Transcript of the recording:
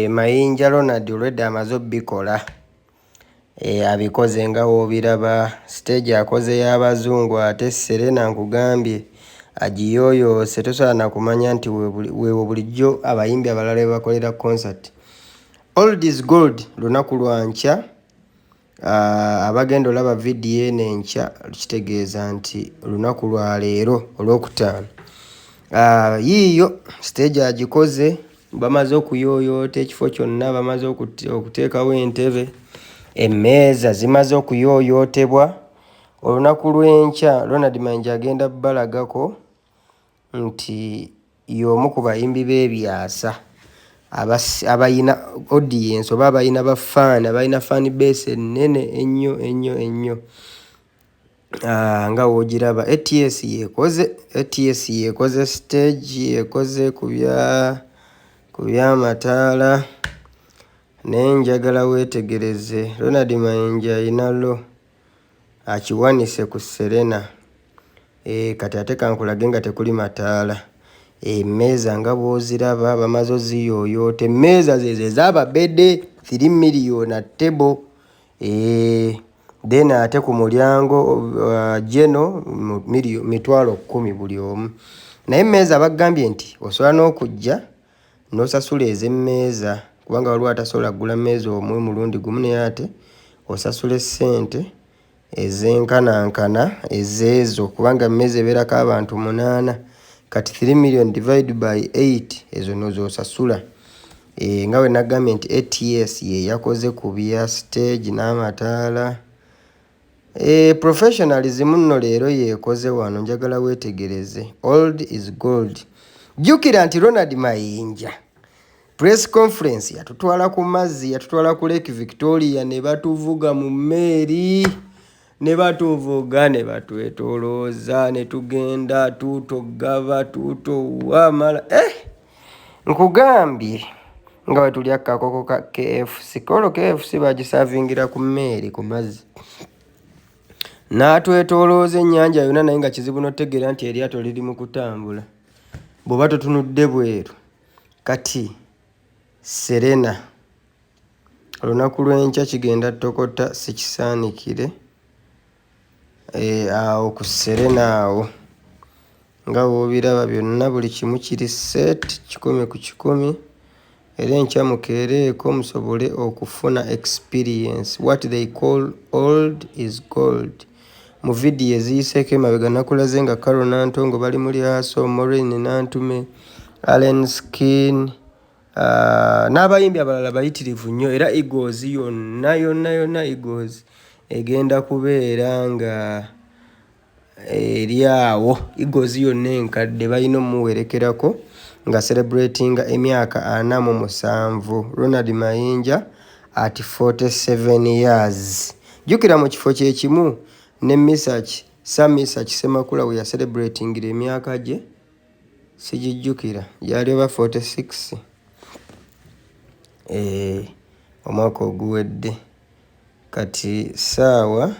Mayinja Ronald olwedda amaze obbikola. Abikoze nga w'obiraba, siteegi akoze y'Abazungu ate Serena nkugambye agiyooyoose, tosobola na kumanya nti weewo bulijjo abayimbi abalala we bakolera concert. Old is gold, lunaku lwa nkya. Abagenda olaba vidiyo eno enkya, kitegeeza nti lunaku lwa leero Olwokutaano. Yiiyo siteegi agikoze, bamaze okuyooyoota ekifo kyonna, bamaze okuteekawo entebe, emmeeza zimaze okuyooyootebwa. Olunaku lw'enkya Ronald Mayinja agenda bbalagako nti y'omu ku bayimbi b'ebyasa abayina audience oba abayina ba fan, abalina fan base ennene ennyo ennyo ennyo. Nga w'ogiraba ATS yeekoze, ATS yeekoze stage, yeekoze ku by'amataala, naye njagala weetegereze Ronald Mayinja ayina lo akiwanise ku Serena. Kati ate kankulage nga tekuli mataala. Emmeeza nga bw'oziraba bamaze ozziyooyoota, emmeeza zeezo ez'ababede 3 million a table. Then ate ku mulyango geno 10,000 buli omu. Naye emmeeza baggambye nti osobola n'okujja n'osasula ez'emmeeza kubanga waliwo atasobola kugula mmeeza omu mulundi gumu, naye ate osasula essente ezenkanankana ezeezo kubanga emmeeza ebeerako abantu munaana. Kati 3 million divide by 8, ezo nno z'osasula. Nga bwe nagambye nti ATS ye yakoze ku bya stage n'amataala. Professionalism nno leero yeekoze wano, njagala weetegereze. Old is gold. Jjukira nti Ronald Mayinja press conference yatutwala ku mazzi, yatutwala ku Lake Victoria ne batuvuga mu mmeeri, ne batuvuga ne batwetoolooza ne tugenda tuutogaba tuutowamala. Nkugambye nga bwe tulya kakoko ka KFC, kolo KFC bagisaavingira ku mmeeri ku mazzi. N'atwetoolooza ennyanja yonna, naye nga kizibu n'otegeera nti eryato liri mu kutambula bw'oba totunudde bweru. Kati Serena olunaku lw'enkya kigenda ttokota sikisaanikire. Awo ku Serena awo nga bw'obiraba byonna, buli kimu kiri set 100%, era enkya mukeereeko musobole okufuna experience what they call old is gold. Mu vidiyo eziyiseeko emabega nakulaze nga Carol Nantongo bali mu rehearsal, Maureen Nantume, Allen Skin n'abayimbi abalala bayitirivu nnyo, era Eagles yonna yonna yonna, Eagles egenda kubeera nga eri awo. Eagles yonna enkadde balina ommuwerekerako nga celebratinga emyaka 47, Ronald Mayinja at 47 years. Jjukira mu kifo kye kimu ne Mesach, Sir Mesach Ssemakula we yacelebratingira emyaka gye, sigijjukira, gyali oba 46 omwaka oguwedde. Kati ssaawa